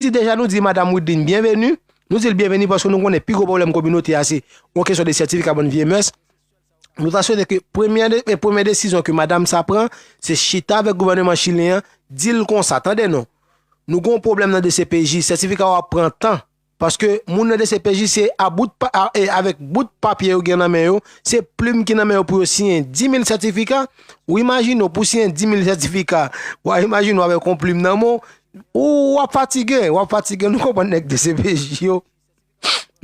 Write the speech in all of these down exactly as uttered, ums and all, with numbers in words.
Si deja nou di Madanm Wideline byenveni, nou di l byenveni paske nou konnen pi gwo pwoblèm kominote a se yon kesyon de sètifika, bann vye mès. Nou ta swete ke premyè de, e premyè desizyon ke madanm sa pran, se chita avèk gouvèneman chilyen an, di l konsa, tande non, nou gen yon pwoblèm nan D C P J, sètifika w ap pran tan. Paske moun nan D C P J se a bout pa, a, e avèk bout papye yo gen nan men yo, se plim ki nan men yo pou yo siyen dis mil sètifika. Ou imajine w pou siyen dis mil sètifika, w a imajine w avèk yon plim nan men w, ou w ap fatige, w ap fatige, nou konprann nèg D C P J yo.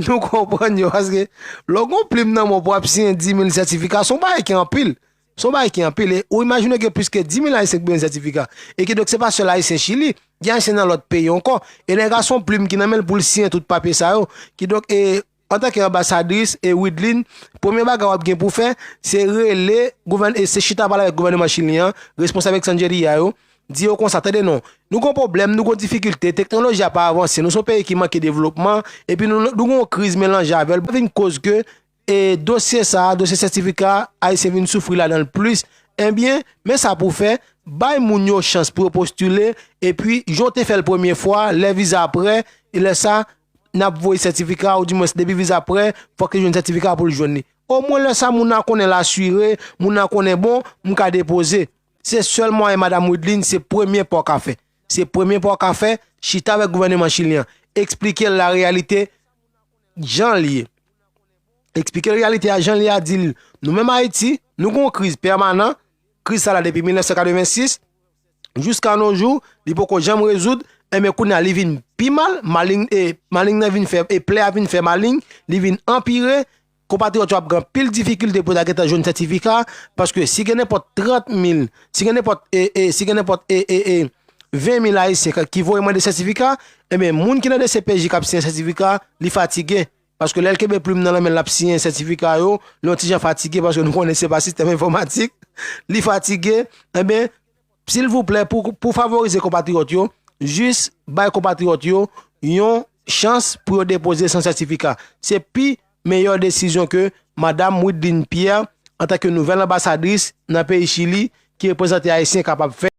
Nou konprann yo, paske lè w gen yon plim nan men w pou w ap siyen dis mil sètifika, se yon bagay ki anpil. Se yon bagay ki anpil. E ou imajine gen plis ke dis mil Ayisyen ki bezwen sètifika. E kidonk, se pa sèl Ayisyen Chili. Gen Ayisyen nan lòt peyi ankò. E nèg la se yon plim ki nan men l pou l siyen tout papye sa yo. Kidonk, e, antanke anbasadris e Wideline, premye bagay w ap gen pou fè, se rele gouvèn-, e se chita pale avèk gouvèneman chilyen an, responsab Exangeria yo, di yo konsa, tande non, nou gon pwoblèm, nou gon difikilte, teknoloji a pa avanse, nou se yon peyi ki manke devlopman, epi nou, nou gon yon kriz melanje avè l, vin koz ke, e dosye sa a, dosye sètifika, Ayisyen vin soufri ladan l plis. Ebyen, men sa pou fè, bay moun yo chans pou yo postile, epi jan w te fè l premye fwa, lè viza prè, e lè sa, n ap voye sètifika, oudimwens depi viza prè, fòk li jwenn sètifika pou l jwenn li. Omwen lè sa, moun nan konnen l asire, moun nan konnen bon, m ka depoze. Se sèl mwayen, Madanm Wideline, se premye pa w ka fè. Se premye pa w ka fè, chita avèk gouvèneman chilyen an. Eksplike l lareyalite jan l ye. Eksplike l reyalite a jan l ye a, di l, nou menm Ayiti, nou gon kriz pèmanan, kriz sa la depi mil nèf san katrevensis, jiska nos jours, li poko janm rezoud, enben kounye a li vin pi mal, maleng, e, maleng nan vin fè, e plè a vin fè maleng, li vin anpire, konpatriyòt yo ap gen anpil difikilte pou yo ta gentan jwenn sètifika, paske si gen nenpòt trant mil, si gen nenpòt, e, e, si gen nenpòt, e, e, e, ven mil Ayisyen ka, ki voye mande sètifika, enben, moun ki nan D C P J k ap siyen sètifika, li fatige. Paske lè l kenbe plim nan lanmen l, l ap siyen sètifika yo, li yon ti jan fatige, paske nou konnen se pa sistèm enfòmatik, li fatige, enben, silvouplè, pou, pou favorize konpatriyòt yo, jis bay konpatriyòt yo yon chans pou yo depoze san sètifika. Se pi meyè desizyon ke Madanm Wideline Pierre, antanke nouvèl anbasadris nan peyi Chili, ki reprezante Ayisyen, kapab fè.